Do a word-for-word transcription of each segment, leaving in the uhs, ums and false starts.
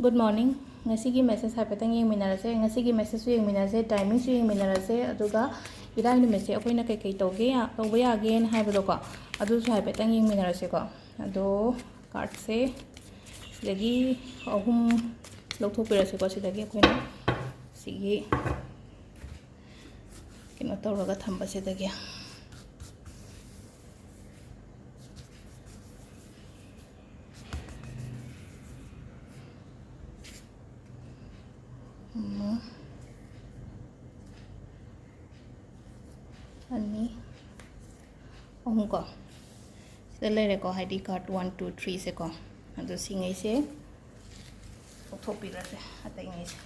Good morning. ꯉꯁꯤꯒꯤ message ꯍꯥꯏꯐꯦꯠꯇꯪ ꯌꯦꯡꯃꯤꯟꯅꯔꯁꯦ꯫ ꯉꯁꯤꯒꯤ messageꯁꯨ ꯌꯦꯡꯃꯤꯟꯅꯔꯁꯦ, timingꯁꯨ ꯌꯦꯡꯃꯤꯟꯅꯔꯁꯦ, ꯑꯗꯨꯒ ꯏꯔꯥꯏ ꯅꯨꯃꯤꯠꯁꯦ ꯑꯩꯈꯣꯏꯅ ꯀꯩꯀꯩ ꯇꯧꯒꯦ ꯌꯥ-, ꯇꯧꯕ ꯌꯥꯒꯦꯅ ꯍꯥꯏꯕꯗꯣꯀꯣ, ꯑꯗꯨꯁꯨ ꯍꯥꯏꯐꯦꯠꯇꯪ ꯌꯦꯡꯃꯤꯟꯅꯔꯁꯦꯀꯣ꯫ ꯑꯗꯣ cardꯁꯦ ꯁꯤꯗꯒꯤ ꯑꯍꯨꯝ ꯂꯧꯊꯣꯛꯄꯤꯔꯁꯦꯀꯣ, ꯁꯤꯗꯒꯤ ꯑꯩꯈꯣꯏꯅ ꯁꯤꯒꯤ ꯀꯩꯅꯣ ꯇꯧꯔꯒ ꯊꯝꯕꯁꯤꯗꯒꯤ꯫ ꯑꯃ, ꯑꯅꯤ, ꯑꯍꯨꯝ ꯀꯣ꯫ ꯁꯤꯗ ꯂꯩꯔꯦꯀꯣ, ꯍꯥꯏꯗꯤ card one, two, threeꯁꯦꯀꯣ꯫ ꯑꯗꯣ ꯁꯤꯉꯩꯁꯦ ꯂꯧꯊꯣꯛꯄꯤꯔꯁꯦ, ꯑꯇꯩꯉꯩꯁꯦ꯫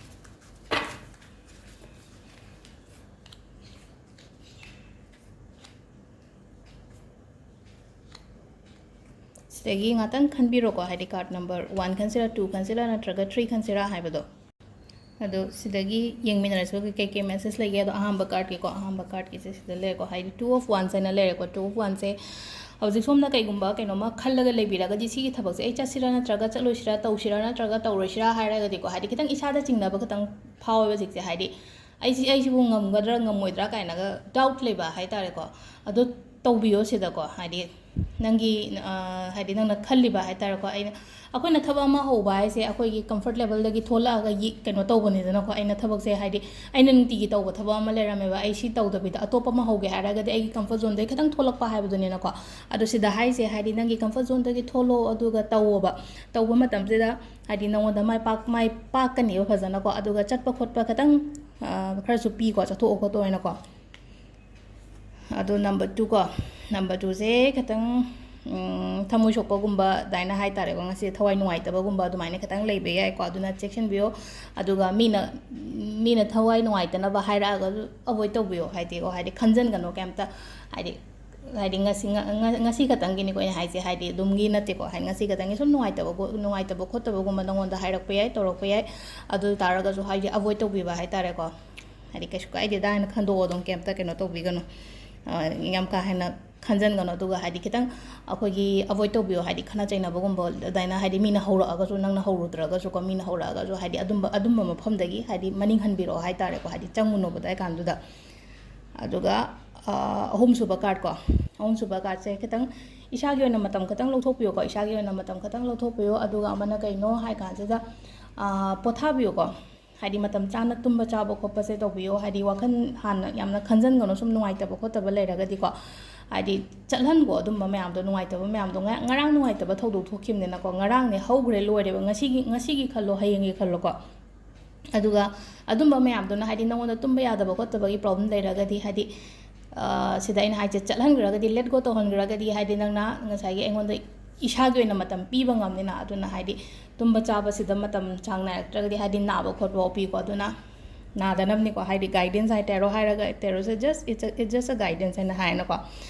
ꯁꯤꯗꯒꯤ ꯉꯥꯛꯇꯪ ꯈꯟꯕꯤꯔꯣꯀꯣ, ꯍꯥꯏꯗꯤ card number one ꯈꯟꯁꯤꯔꯥ, two ꯈꯟꯁꯤꯔꯥ, ꯅꯠꯇ꯭ꯔꯒ three ꯈꯟꯁꯤꯔꯥ ꯍꯥꯏꯕꯗꯣ꯫ ꯑꯗꯣ ꯁꯤꯗꯒꯤ ꯌꯦꯡꯃꯤꯟꯅꯔꯁꯤ, ꯀꯩ ꯀꯩ message ꯂꯩꯒꯦ꯫ ꯑꯗꯣ ꯑꯍꯥꯟꯕ cardꯀꯤꯀꯣ, ꯑꯍꯥꯟꯕ cardꯀꯤꯁꯦ ꯁꯤꯗ ꯂꯩꯔꯦꯀꯣ, ꯍꯥꯏꯗꯤ two of wands ꯍꯥꯏꯅ ꯂꯩꯔꯦꯀꯣ꯫ Two of wandsꯁꯦ ꯍꯧꯖꯤꯛ ꯁꯣꯝꯅ ꯀꯩꯒꯨꯝꯕ ꯀꯩꯅꯣꯝꯃ ꯈꯜꯂꯒ ꯂꯩꯕꯤꯔꯒꯗꯤ, ꯁꯤꯒꯤ ꯊꯕꯛꯁꯦ ꯑꯩ ꯆꯠꯁꯤꯔꯥ ꯅꯠꯇ꯭ꯔꯒ ꯆꯠꯂꯣꯏꯁꯤꯔꯥ, ꯇꯧꯁꯤꯔꯥ ꯅꯠꯇ꯭ꯔꯒ ꯇꯧꯔꯣꯏꯁꯤꯔꯥ ꯍꯥꯏꯔꯒꯗꯤꯀꯣ, ꯍꯥꯏꯗꯤ ꯈꯤꯇꯪ ꯏꯁꯥꯗ ꯆꯤꯡꯅꯕ ꯈꯤꯇꯪ ꯐꯥꯎꯋꯦꯕ ꯍꯧꯖꯤꯛꯁꯦ꯫ ꯍꯥꯏꯗꯤ ꯑꯩꯁꯤ, ꯑꯩꯁꯤꯕꯨ ꯉꯝꯒꯗ꯭ꯔꯥ ꯉꯝꯃꯣꯏꯗ꯭ꯔꯥ ꯀꯥꯏꯅꯒ doubt ꯂꯩꯕ ꯍꯥꯏꯇꯥꯔꯦꯀꯣ꯫ ꯑꯗꯣ ꯇꯧꯕꯤꯌꯣ ꯁꯤꯗꯀꯣ, ꯍꯥꯏꯗꯤ ꯅꯪꯒꯤ, ꯑ, ꯍꯥꯏꯗꯤ ꯅꯪꯅ ꯈꯜꯂꯤꯕ ꯍꯥꯏꯇꯥꯔꯦꯀꯣ꯫ ꯑꯩꯅ, ꯑꯩꯈꯣꯏꯅ ꯊꯕꯛ ꯑꯃ ꯍꯧꯕ ꯍꯥꯏꯁꯦ ꯑꯩꯈꯣꯏꯒꯤ comfort levelꯗꯒꯤ ꯊꯣꯛꯂꯛꯑꯒ ꯌꯦ-, ꯀꯩꯅꯣ ꯇꯧꯕꯅꯤꯗꯅꯀꯣ꯫ ꯑꯩꯅ ꯊꯕꯛꯁꯦ, ꯍꯥꯏꯗꯤ ꯑꯩꯅ ꯅꯨꯡꯇꯤꯒꯤ ꯇꯧꯕ ꯊꯕꯛ ꯑꯃ ꯂꯩꯔꯝꯃꯦꯕ, ꯑꯩ ꯁꯤ ꯇꯧꯗꯕꯤꯗ ꯑꯇꯣꯞꯄ ꯑꯃ ꯍꯧꯒꯦ ꯍꯥꯏꯔꯒꯗꯤ ꯑꯩꯒꯤ comfort zoneꯗꯒꯤ ꯈꯤꯇꯪ ꯊꯣꯛꯂꯛꯄ ꯍꯥꯏꯕꯗꯨꯅꯤꯅꯀꯣ꯫ ꯑꯗꯣ ꯁꯤꯗ ꯍꯥꯏꯁꯦ, ꯍꯥꯏꯗꯤ ꯅꯪꯒꯤ comfort zoneꯗꯒꯤ ꯊꯣꯛꯂꯛꯑꯣ, ꯑꯗꯨꯒ ꯇꯧꯋꯣꯕ꯫ ꯇꯧꯕ ꯃꯇꯝꯁꯤꯗ ꯍꯥꯏꯗꯤ ꯅꯉꯣꯟꯗ ꯃꯥꯏ ꯄꯥꯛ-, ꯃꯥꯏ ꯄꯥꯛꯀꯅꯦꯕ ꯐꯖꯅꯀꯣ꯫ ꯑꯗꯨꯒ ꯆꯠꯄ ꯈꯣꯠꯄ ꯈꯤꯇꯪ, ꯑ, ꯈꯔꯁꯨ ꯄꯤꯀꯣ, ꯆꯠꯊꯣꯛ ꯈꯣꯠꯇꯣꯛ ꯑꯣꯏꯅꯀꯣ꯫ ꯑꯗꯣ number two ꯀꯣ, number twoꯁꯦ ꯈꯤꯇꯪ, ꯎꯝ, ꯊꯃꯣꯏ ꯁꯣꯛꯄꯒꯨꯝꯕ ꯑꯗꯨꯃꯥꯏꯅ ꯍꯥꯏꯇꯥꯔꯦꯀꯣ, ꯉꯁꯤ ꯊꯋꯥꯏ ꯅꯨꯡꯉꯥꯏꯇꯕꯒꯨꯝꯕ ꯑꯗꯨꯃꯥꯏꯅ ꯈꯤꯇꯪ ꯂꯩꯕ ꯌꯥꯏꯀꯣ, ꯑꯗꯨꯅ ꯆꯦꯛꯁꯤꯟꯕꯤꯌꯣ꯫ ꯑꯗꯨꯒ ꯃꯤꯅ, ꯃꯤꯅ ꯊꯋꯥꯏ ꯅꯨꯡꯉꯥꯏꯇꯅꯕ ꯍꯥꯏꯔꯛꯑꯒꯁꯨ avoid ꯇꯧꯕꯤꯌꯣ, ꯍꯥꯏꯗꯤꯀꯣ, ꯍꯥꯏꯗꯤ ꯈꯟꯖꯟꯒꯅꯣ ꯀꯩꯝꯇ꯫ ꯍꯥꯏꯗꯤ, ꯍꯥꯏꯗꯤ ꯉꯁꯤ, ꯉ-, ꯉ-, ꯉꯁꯤ ꯈꯛꯇꯪꯒꯤꯅꯤꯀꯣ ꯑꯩꯅ ꯍꯥꯏꯁꯦ, ꯍꯥꯏꯗꯤ ꯑꯗꯨꯝꯒꯤ ꯅꯠꯇꯦꯀꯣ, ꯍꯥꯏꯗꯤ ꯉꯁꯤ ꯈꯛꯇꯪꯒꯤ ꯁꯨꯝ ꯅꯨꯡꯉꯥꯏꯇꯕ ꯈꯣ-, ꯅꯨꯡꯉꯥꯏꯇꯕ ꯈꯣꯠꯇꯕꯒꯨꯝꯕ ꯅꯉꯣꯟꯗ ꯍꯥꯏꯔꯛꯄ ꯌꯥꯏ, ꯇꯧꯔꯛꯄ ꯌꯥꯏ꯫ ꯑꯗꯨ ꯇꯥꯔꯒꯁꯨ ꯍꯥꯏꯗꯤ avoid ꯇꯧꯕꯤꯕ ꯍꯥꯏꯇꯥꯔꯦꯀꯣ꯫ ꯍꯥꯏꯗꯤ ꯀꯩꯁꯨ ꯀꯥꯏꯗꯦꯗ ꯍꯥꯏꯅ ꯈꯟꯗꯣꯛꯑꯣ, ꯑꯗꯨꯝ ꯀꯩꯝꯇ ꯀꯩꯅꯣ ꯇꯧꯕꯤꯒꯅꯨ꯫ ꯑ, ꯌꯥꯝ ꯀꯥ ꯍꯦꯟꯅ ꯈꯟꯖꯟꯒꯅꯣ꯫ ꯑꯗꯨꯒ ꯍꯥꯏꯗꯤ ꯈꯤꯇꯪ ꯑꯩꯈꯣꯏꯒꯤ ꯑꯦꯚꯣꯏꯗ ꯇꯧꯕꯤꯌꯣ, ꯍꯥꯏꯗꯤ ꯈꯠꯅ ꯆꯩꯅꯕꯒꯨꯝꯕ ꯑꯗꯨꯃꯥꯏꯅ, ꯍꯥꯏꯗꯤ ꯃꯤꯅ ꯍꯧꯔꯛꯑꯒꯁꯨ, ꯅꯪꯅ ꯍꯧꯔꯨꯗ꯭ꯔꯒꯁꯨꯀꯣ, ꯃꯤꯅ ꯍꯧꯔꯛꯑꯒꯁꯨ ꯍꯥꯏꯗꯤ ꯑꯗꯨꯝꯕ ꯑꯗꯨꯝꯕ ꯃꯐꯝꯗꯒꯤ ꯍꯥꯏꯗꯤ ꯃꯅꯤꯡ ꯍꯟꯕꯤꯔꯛꯑꯣ ꯍꯥꯏꯇꯥꯔꯦꯀꯣ, ꯍꯥꯏꯗꯤ ꯆꯪꯉꯨꯅꯣꯕ ꯑꯗꯨꯋꯥꯏ ꯀꯥꯟꯗꯨꯗ꯫ ꯑꯗꯨꯒ ꯑꯍꯨꯝꯁꯨꯕ ꯀꯥꯔꯠꯀꯣ, ꯑꯍꯨꯝꯁꯨꯕ ꯀꯥꯔꯠꯁꯦ ꯈꯤꯇꯪ ꯏꯁꯥꯒꯤ ꯑꯣꯏꯅ ꯃꯇꯝ ꯈꯤꯇꯪ ꯂꯧꯊꯣꯛꯄꯤꯌꯨꯀꯣ, ꯏꯁꯥꯒꯤ ꯑꯣꯏꯅ ꯃꯇꯝ ꯈꯤꯇꯪ ꯂꯧꯊꯣꯛꯄꯤꯌꯨ꯫ ꯑꯗꯨꯒ ꯑꯃꯅ ꯀꯩꯅꯣ ꯍꯥꯏ ꯀꯥꯟꯁꯤꯗ, ꯄꯣꯊꯥꯕꯤꯌꯨꯀꯣ꯫ ꯍꯥꯏꯗꯤ ꯃꯇꯝ ꯆꯥꯅ ꯇꯨꯝꯕ ꯆꯥꯕ ꯈꯣꯠꯄꯁꯦ ꯇꯧꯕꯤꯌꯣ꯫ ꯍꯥꯏꯗꯤ ꯋꯥꯈꯜ ꯍꯥꯟꯅ ꯌꯥꯝꯅ ꯈꯟꯖꯟꯒꯅꯣ, ꯁꯨꯝ ꯅꯨꯡꯉꯥꯏꯇꯕ ꯈꯣꯠꯇꯕ ꯂꯩꯔꯒꯗꯤꯀꯣ꯫ ꯍꯥꯏꯗꯤ ꯆꯠꯍꯟꯒꯣ ꯑꯗꯨꯝꯕ ꯃꯌꯥꯝꯗꯣ, ꯅꯨꯡꯉꯥꯏꯇꯕ ꯃꯌꯥꯝꯗꯣ꯫ ꯉ-, ꯉꯔꯥꯡ ꯅꯨꯡꯉꯥꯏꯇꯕ ꯊꯧꯗꯣꯛ ꯊꯣꯛꯈꯤꯕꯅꯤꯅꯀꯣ, ꯉꯔꯥꯡꯅꯦ ꯍꯧꯈ꯭ꯔꯦ ꯂꯣꯏꯔꯦꯕ, ꯉꯁꯤꯒꯤ, ꯉꯁꯤꯒꯤ ꯈꯜꯂꯣ, ꯍꯌꯦꯡꯒꯤ ꯈꯜꯂꯣꯀꯣ꯫ ꯑꯗꯨꯒ ꯑꯗꯨꯝꯕ ꯃꯌꯥꯝꯗꯨꯅ ꯍꯥꯏꯗꯤ ꯅꯉꯣꯟꯗ ꯇꯨꯝꯕ ꯌꯥꯗꯕ ꯈꯣꯠꯇꯕꯒꯤ ꯄ꯭ꯔꯣꯕ꯭ꯂꯦꯝ ꯂꯩꯔꯒꯗꯤ, ꯍꯥꯏꯗꯤ ꯁꯤꯗ ꯑꯩꯅ ꯍꯥꯏꯁꯦ, ꯆꯠꯍꯟꯈ꯭ꯔꯒꯗꯤ, let go ꯇꯧꯍꯟꯈ꯭ꯔꯒꯗꯤ, ꯍꯥꯏꯗꯤ ꯅꯪꯅ ꯉꯁꯥꯏꯒꯤ ꯑꯩꯉꯣꯟꯗ ꯏꯁꯥꯒꯤ ꯑꯣꯏꯅ ꯃꯇꯝ ꯄꯤꯕ ꯉꯝꯅꯤꯅ꯫ ꯑꯗꯨꯅ ꯍꯥꯏꯗꯤ ꯇꯨꯝꯕ ꯆꯥꯕꯁꯤꯗ ꯃꯇꯝ ꯆꯥꯡ ꯅꯥꯏꯔꯛꯇ꯭ꯔꯒꯗꯤ ꯍꯥꯏꯗꯤ ꯅꯥꯕ ꯈꯣꯠꯄ ꯄꯤꯀꯣ꯫ ꯑꯗꯨꯅ ꯅꯥꯗꯅꯕꯅꯤꯀꯣ, ꯍꯥꯏꯗꯤ ꯒꯥꯏꯗꯦꯟꯁ ꯍꯥꯏ, ꯇꯦꯔꯣ ꯍꯥꯏꯔꯒ, ꯇꯦꯔꯣꯁꯦ just, it's a, it's just a guidance ꯍꯥꯏꯅ ꯍꯥꯏꯅꯀꯣ꯫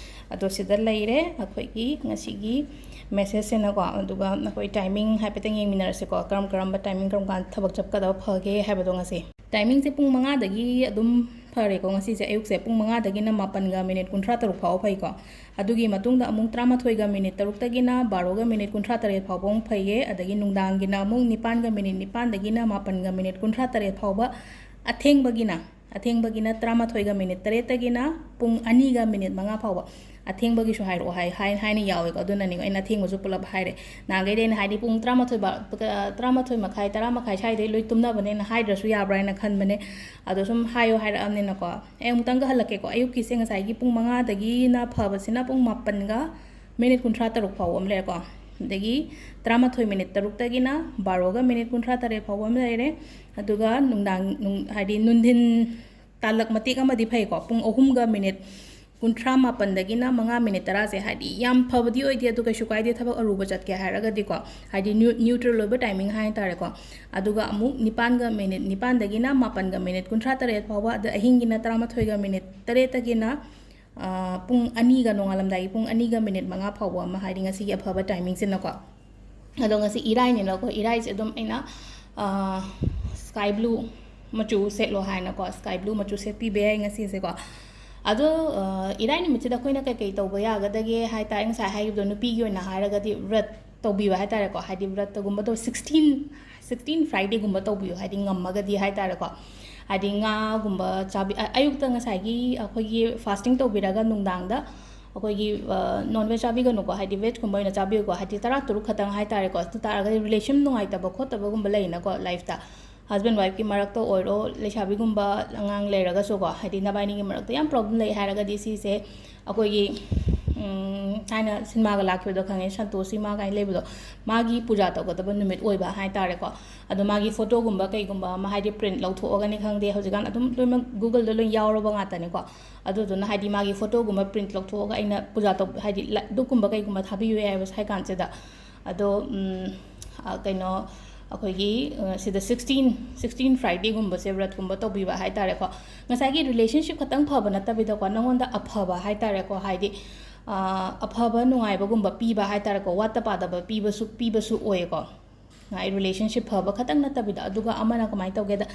ꯑꯗꯣ ꯁꯤꯗ ꯂꯩꯔꯦ ꯑꯩꯈꯣꯏꯒꯤ ꯉꯁꯤꯒꯤ ꯃꯦꯁꯦꯖꯁꯤꯅꯀꯣ꯫ ꯑꯗꯨꯒ ꯑꯩꯈꯣꯏ ꯇꯥꯏꯃꯤꯡ ꯍꯥꯏꯐꯦꯠꯇꯪ ꯌꯦꯡꯃꯤꯟꯅꯔꯁꯤꯀꯣ, ꯀꯔꯝ ꯀꯔꯝꯕ ꯇꯥꯏꯃꯤꯡ, ꯀꯔꯝ ꯀꯥꯟꯗ ꯊꯕꯛ ꯆꯠꯀꯗꯕ ꯐꯒꯦ ꯍꯥꯏꯕꯗꯣ ꯉꯁꯤ꯫ ꯇꯥꯏꯃꯤꯡꯁꯦ ꯄꯨꯡ ꯃꯉꯥꯗꯒꯤ ꯑꯗꯨꯝ ꯐꯔꯦꯀꯣ ꯉꯁꯤꯁꯦ꯫ ꯑꯌꯨꯛꯁꯦ ꯄꯨꯡ ꯃꯉꯥꯗꯒꯤꯅ ꯃꯥꯄꯟꯒ ꯃꯤꯅꯤꯠ ꯀꯨꯟꯊ꯭ꯔꯥ ꯇꯔꯨꯛ ꯐꯥꯎꯕ ꯐꯩꯀꯣ꯫ ꯑꯗꯨꯒꯤ ꯃꯇꯨꯡꯗ ꯑꯃꯨꯛ ꯇꯔꯥꯃꯥꯊꯣꯏꯒ ꯃꯤꯅꯤꯠ ꯇꯔꯨꯛꯇꯒꯤꯅ ꯕꯥꯔꯣꯒ ꯃꯤꯅꯤꯠ ꯀꯨꯟꯊ꯭ꯔꯥ ꯇꯔꯦꯠ ꯐꯥꯎꯕ ꯑꯃꯨꯛ ꯐꯩꯌꯦ꯫ ꯑꯗꯒꯤ ꯅꯨꯡꯗꯥꯡꯒꯤꯅ ꯑꯃꯨꯛ ꯅꯤꯄꯥꯟꯒ ꯃꯤꯅꯤꯠ ꯅꯤꯄꯥꯟꯗꯒꯤꯅ ꯃꯥꯄꯟꯒ ꯃꯤꯅꯤꯠ ꯀꯨꯟꯊ꯭ꯔꯥ ꯇꯔꯦꯠ ꯐꯥꯎꯕ꯫ ꯑꯊꯦꯡꯕꯒꯤꯅ, ꯑꯊꯦꯡꯕꯒꯤꯅ ꯇꯔꯥꯃꯥꯊꯣꯏꯒ ꯃꯤꯅꯤꯠ ꯇꯔꯦꯠꯇꯒꯤꯅ ꯄꯨꯡ ꯑꯅꯤꯒ ꯃꯤꯅꯤꯠ ꯃꯉꯥ ꯐꯥꯎꯕ꯫ ꯑꯊꯦꯡꯕꯒꯤꯁꯨ ꯍꯥꯏꯔꯛꯑꯣ ꯍꯥꯏ, ꯍꯥꯏ, ꯍꯥꯏꯅ ꯌꯥꯎꯋꯦꯀꯣ꯫ ꯑꯗꯨꯅꯅꯦꯀꯣ ꯑꯩꯅ ꯑꯊꯦꯡꯕꯁꯨ ꯄꯨꯂꯞ ꯍꯥꯏꯔꯦ꯫ ꯅꯍꯥꯟꯈꯩꯗꯤ ꯑꯩꯅ ꯍꯥꯏꯗꯤ ꯄꯨꯡ ꯇꯔꯥꯃꯥꯊꯣꯏ ꯕꯥ-, ꯇꯔꯥꯃꯥꯊꯣꯏ ꯃꯈꯥꯏ, ꯇꯔꯥ ꯃꯈꯥꯏ ꯁ꯭ꯋꯥꯏꯗꯩ ꯂꯣꯏ ꯇꯨꯝꯅꯕꯅꯦꯅ ꯍꯥꯏꯗ꯭ꯔꯁꯨ ꯌꯥꯕ꯭ꯔꯥ ꯍꯥꯏꯅ ꯈꯟꯕꯅꯦ꯫ ꯑꯗꯣ ꯁꯨꯝ ꯍꯥꯏꯌꯣ ꯍꯥꯏꯔꯛꯑꯕꯅꯤꯅꯀꯣ꯫ ꯑꯩ ꯑꯃꯨꯛꯇꯪꯒ ꯍꯜꯂꯛꯀꯦꯀꯣ꯫ ꯑꯌꯨꯛꯀꯤꯁꯦ ꯉꯁꯥꯏꯒꯤ ꯄꯨꯡ ꯃꯉꯥꯗꯒꯤꯅ ꯐꯕꯁꯤꯅ ꯄꯨꯡ ꯃꯥꯄꯟꯒ ꯃꯤꯅꯤꯠ ꯀꯨꯟꯊ꯭ꯔꯥ ꯇꯔꯨꯛ ꯐꯥꯎꯕ ꯑꯃ ꯂꯩꯔꯦꯀꯣ꯫ ꯑꯗꯒꯤ ꯇꯔꯥꯃꯥꯊꯣꯏ ꯃꯤꯅꯤꯠ ꯇꯔꯨꯛꯇꯒꯤꯅ ꯕꯥꯔꯣꯒ ꯃꯤꯅꯤꯠ ꯀꯨꯟꯊ꯭ꯔꯥ ꯇꯔꯦꯠ ꯐꯥꯎꯕ ꯑꯃ ꯂꯩꯔꯦ꯫ ꯑꯗꯨꯒ ꯅꯨꯡꯗꯥꯡ, ꯅꯨꯡ-, ꯍꯥꯏꯗꯤ ꯅꯨꯡꯊꯤꯟ ꯇꯥꯂꯛ ꯃꯇꯦꯛ ꯑꯃꯗꯤ ꯐꯩꯀꯣ, ꯄꯨꯡ ꯑꯍꯨꯝꯒ ꯃꯤꯅꯤꯠ ꯀꯨꯟꯊ꯭ꯔꯥ ꯃꯥꯄꯟꯗꯒꯤꯅ ꯃꯉꯥ ꯃꯤꯅꯤꯠ ꯇꯔꯥꯁꯦ꯫ ꯍꯥꯏꯗꯤ ꯌꯥꯝ ꯐꯕꯗꯤ ꯑꯣꯏꯗꯦ, ꯑꯗꯨ ꯀꯩꯁꯨ ꯀꯥꯏꯗꯦ, ꯊꯕꯛ ꯑꯔꯨꯕ ꯆꯠꯀꯦ ꯍꯥꯏꯔꯒꯗꯤꯀꯣ꯫ ꯍꯥꯏꯗꯤ ꯅ꯭ꯌꯨ-, ꯅ꯭ꯌꯨꯇ꯭ꯔꯦꯜ ꯑꯣꯏꯕ ꯇꯥꯏꯃꯤꯡ ꯍꯥꯏꯇꯥꯔꯦꯀꯣ꯫ ꯑꯗꯨꯒ ꯑꯃꯨꯛ ꯅꯤꯄꯥꯟꯒ ꯃꯤꯅꯤꯠ, ꯅꯤꯄꯥꯟꯗꯒꯤꯅ ꯃꯥꯄꯟꯒ ꯃꯤꯅꯤꯠ ꯀꯨꯟꯊ꯭ꯔꯥ ꯇꯔꯦꯠ ꯐꯥꯎꯕ, ꯑꯗ ꯑꯍꯤꯡꯒꯤꯅ ꯇꯔꯥꯃꯥꯊꯣꯏꯒ ꯃꯤꯅꯤꯠ ꯇꯔꯦꯠꯇꯒꯤꯅ, ꯑ, ꯄꯨꯡ ꯑꯅꯤꯒ, ꯅꯣꯡꯉꯥꯜꯂꯝꯗꯥꯏꯒꯤ ꯄꯨꯡ ꯑꯅꯤꯒ ꯃꯤꯅꯤꯠ ꯃꯉꯥ ꯐꯥꯎꯕ ꯑꯃ, ꯍꯥꯏꯗꯤ ꯉꯁꯤꯒꯤ ꯑꯐꯕ ꯇꯥꯏꯃꯤꯡꯁꯤꯅꯀꯣ꯫ ꯑꯗꯣ ꯉꯁꯤ ꯏꯔꯥꯏꯅꯤꯅꯀꯣ, ꯏꯔꯥꯏꯁꯦ ꯑꯗꯨꯝ ꯑꯩꯅ, ꯑ, sky blue ꯃꯆꯨ ꯁꯦꯠꯂꯣ ꯍꯥꯏꯅꯀꯣ, sky blue ꯃꯆꯨ ꯁꯦꯠꯄꯤꯕ ꯌꯥꯏ ꯉꯁꯤꯁꯦꯀꯣ꯫ ꯑꯗꯣ, ꯑ, ꯏꯔꯥꯏ ꯅꯨꯃꯤꯠꯁꯤꯗ ꯑꯩꯈꯣꯏꯅ ꯀꯩꯀꯩ ꯇꯧꯕ ꯌꯥꯒꯗꯒꯦ ꯍꯥꯏ ꯇꯥꯔꯦ, ꯉꯁꯥꯏ ꯍꯥꯏꯈꯤꯕꯗꯣ, ꯅꯨꯄꯤꯒꯤ ꯑꯣꯏꯅ ꯍꯥꯏꯔꯒꯗꯤ ꯕ꯭ꯔꯠ ꯇꯧꯕꯤꯌꯨ ꯍꯥꯏ ꯇꯥꯔꯦꯀꯣ, ꯍꯥꯏꯗꯤ ꯕ꯭ꯔꯠꯇꯒꯨꯝꯕ ꯇꯧ, sixteen, sixteen Fridayꯒꯨꯝꯕ ꯇꯧꯕꯤꯌꯨ, ꯍꯥꯏꯗꯤ ꯉꯝꯃꯒꯗꯤ ꯍꯥꯏ ꯇꯥꯔꯦꯀꯣ, ꯍꯥꯏꯗꯤ ꯉꯥꯒꯨꯝꯕ ꯆꯥꯕꯤ-, ꯑ-, ꯑꯌꯨꯛꯇ ꯉꯁꯥꯏꯒꯤ ꯑꯩꯈꯣꯏꯒꯤ fasting ꯇꯧꯕꯤꯔꯒ ꯅꯨꯡꯗꯥꯡꯗ ꯑꯩꯈꯣꯏꯒꯤ, ꯑ, non veg ꯆꯥꯕꯤꯒꯅꯨꯀꯣ, ꯍꯥꯏꯗꯤ vegꯀꯨꯝꯕ ꯑꯣꯏꯅ ꯆꯥꯕꯤꯌꯨꯀꯣ, ꯍꯥꯏꯗꯤ ꯇꯔꯥ ꯇꯔꯨꯛ ꯈꯛꯇꯪ ꯍꯥꯏ ꯇꯥꯔꯦꯀꯣ, ꯑꯗꯨ ꯇꯥꯔꯒꯗꯤ relation ꯅꯨꯡꯉꯥꯏꯇꯕ ꯈꯣꯠꯇꯕꯒꯨꯝꯕ ꯂꯩꯅꯀꯣ lifeꯇ, husband wifeꯀꯤ ꯃꯔꯛꯇ ꯑꯣꯏꯔꯣ, ꯂꯩꯁꯥꯕꯤꯒꯨꯝꯕ ꯑꯉꯥꯡ ꯂꯩꯔꯒꯁꯨꯀꯣ, ꯍꯥꯏꯗꯤ ꯅꯕꯥꯏꯅꯤꯒꯤ ꯃꯔꯛꯇ ꯌꯥꯝ problem ꯂꯩ ꯍꯥꯏꯔꯒꯗꯤ ꯁꯤꯁꯦ ꯑꯩꯈꯣꯏꯒꯤ, ꯎꯝ, ꯊꯥꯏꯅ ꯁꯤꯅꯦꯃꯥꯒ ꯂꯥꯛꯈꯤꯕꯗꯣ ꯈꯪꯉꯦ, ꯁꯟꯇꯣꯁꯤ ꯃꯥ ꯀꯥꯏꯅ ꯂꯩꯕꯗꯣ, ꯃꯥꯒꯤ ꯄꯨꯖꯥ ꯇꯧꯒꯗꯕ ꯅꯨꯃꯤꯠ ꯑꯣꯏꯕ ꯍꯥꯏ ꯇꯥꯔꯦꯀꯣ꯫ ꯑꯗꯣ ꯃꯥꯒꯤ ꯐꯣꯇꯣꯒꯨꯝꯕ ꯀꯩꯒꯨꯝꯕ ꯑꯃ, ꯍꯥꯏꯗꯤ print ꯂꯧꯊꯣꯛꯑꯒꯅꯤ ꯈꯪꯗꯦ, ꯍꯧꯖꯤꯛꯀꯥꯟ ꯑꯗꯨꯝ ꯂꯣꯏꯅꯃꯛ Googleꯗ ꯂꯣꯏ ꯌꯥꯎꯔꯕ ꯉꯥꯛꯇꯅꯤꯀꯣ꯫ ꯑꯗꯨꯗꯨꯅ ꯍꯥꯏꯗꯤ ꯃꯥꯒꯤ ꯐꯣꯇꯣꯒꯨꯝꯕ print ꯂꯧꯊꯣꯛꯑꯒ ꯑꯩꯅ ꯄꯨꯖꯥ ꯇꯧ-, ꯍꯥꯏꯗꯤ ꯂ-, ꯙꯨꯞꯀꯨꯝꯕ ꯀꯩꯒꯨꯝꯕ ꯊꯥꯕꯤꯌꯨ ꯌꯥꯏꯑꯕ ꯁ꯭ꯋꯥꯏ ꯀꯥꯟꯁꯤꯗ꯫ ꯑꯗꯣ, ꯎꯝ, ꯑ, ꯀꯩꯅꯣ, ꯑꯩꯈꯣꯏꯒꯤ, ꯑ, ꯁꯤꯗ sixteen, sixteen Fridayꯒꯨꯝꯕꯁꯦ ꯕ꯭ꯔꯠꯀꯨꯝꯕ ꯇꯧꯕꯤꯕ ꯍꯥꯏ ꯇꯥꯔꯦꯀꯣ꯫ ꯉꯁꯥꯏꯒꯤ relationship ꯈꯛꯇꯪ ꯐꯕ ꯅꯠꯇꯕꯤꯗꯀꯣ, ꯅꯉꯣꯟꯗ ꯑꯐꯕ ꯍꯥꯏ ꯇꯥꯔꯦꯀꯣ, ꯍꯥꯏꯗꯤ, ꯑ, ꯑꯐꯕ ꯅꯨꯡꯉꯥꯏꯕꯒꯨꯝꯕ ꯄꯤꯕ ꯍꯥꯏ ꯇꯥꯔꯦꯀꯣ, ꯋꯥꯠꯇ ꯄꯥꯗꯕ ꯄꯤꯕꯁꯨ, ꯄꯤꯕꯁꯨ ꯑꯣꯏꯌꯦꯀꯣ꯫ ꯉꯥꯏ relationship ꯐꯕ ꯈꯛꯇꯪ ꯅꯠꯇꯕꯤꯗ, ꯑꯗꯨꯒ ꯑꯃꯅ ꯀꯃꯥꯏꯅ ꯇꯧꯒꯦꯗ,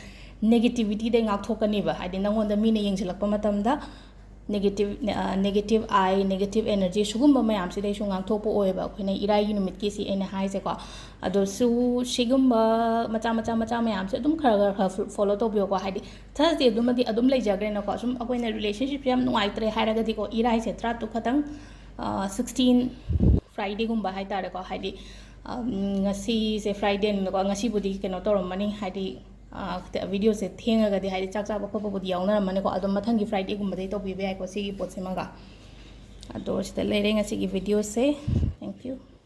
negativityꯗꯩ ꯉꯥꯛꯊꯣꯛꯀꯅꯤꯕ, ꯍꯥꯏꯗꯤ ꯅꯉꯣꯟꯗ ꯃꯤꯅ ꯌꯦꯡꯁꯤꯜꯂꯛꯄ ꯃꯇꯝꯗ negative, ꯑ, negative eye, negative energy ꯁꯤꯒꯨꯝꯕ ꯃꯌꯥꯝꯁꯤꯗꯩꯁꯨ ꯉꯥꯛꯊꯣꯛꯄ ꯑꯣꯏꯌꯦꯕ ꯑꯩꯈꯣꯏꯅ ꯏꯔꯥꯏꯒꯤ ꯅꯨꯃꯤꯠꯀꯤꯁꯤ ꯑꯩꯅ ꯍꯥꯏꯁꯦꯀꯣ꯫ ꯑꯗꯣ ꯁꯨ-, ꯁꯤꯒꯨꯝꯕ ꯃꯆꯥ ꯃꯆꯥ ꯃꯆꯥ ꯃꯌꯥꯝꯁꯦ ꯑꯗꯨꯝ ꯈꯔ ꯈꯔ ꯈꯔ follow ꯇꯧꯕꯤꯌꯣꯀꯣ, ꯍꯥꯏꯗꯤ Thursday ꯑꯗꯨꯃꯗꯤ ꯑꯗꯨꯝ ꯂꯩꯖꯈ꯭ꯔꯦꯅꯀꯣ꯫ ꯁꯨꯝ ꯑꯩꯈꯣꯏꯅ relationship ꯌꯥꯝ ꯅꯨꯡꯉꯥꯏꯇ꯭ꯔꯦ ꯍꯥꯏꯔꯒꯗꯤꯀꯣ, ꯏꯔꯥꯏꯁꯦ ꯇꯔꯥꯇꯔꯨꯛ ꯈꯛꯇꯪ, ꯑ, sixteen Fridayꯒꯨꯝꯕ ꯍꯥꯏ ꯇꯥꯔꯦꯀꯣ, ꯍꯥꯏꯗꯤ, ꯑꯝ, ꯉꯁꯤꯁꯦ Fridayꯅꯤꯅꯀꯣ, ꯉꯁꯤꯕꯨꯗꯤ ꯀꯩꯅꯣ ꯇꯧꯔꯝꯃꯅꯤ, ꯍꯥꯏꯗꯤ, ꯑ, videoꯁꯦ ꯊꯦꯡꯉꯒꯗꯤ, ꯍꯥꯏꯗꯤ ꯆꯥꯛ ꯆꯥꯕ ꯈꯣꯠꯄꯕꯨꯗꯤ ꯌꯥꯎꯅꯔꯝꯃꯅꯤꯀꯣ, ꯑꯗꯣ ꯃꯊꯪꯒꯤ Fridayꯒꯨꯝꯕꯗꯩ ꯇꯧꯕꯤꯕ ꯌꯥꯏꯀꯣ ꯁꯤꯒꯤ ꯄꯣꯠꯁꯤꯃꯒ꯫ ꯑꯗꯣ ꯁꯤꯗ ꯂꯩꯔꯦ ꯉꯁꯤꯒꯤ videoꯁꯦ꯫ Thank you꯫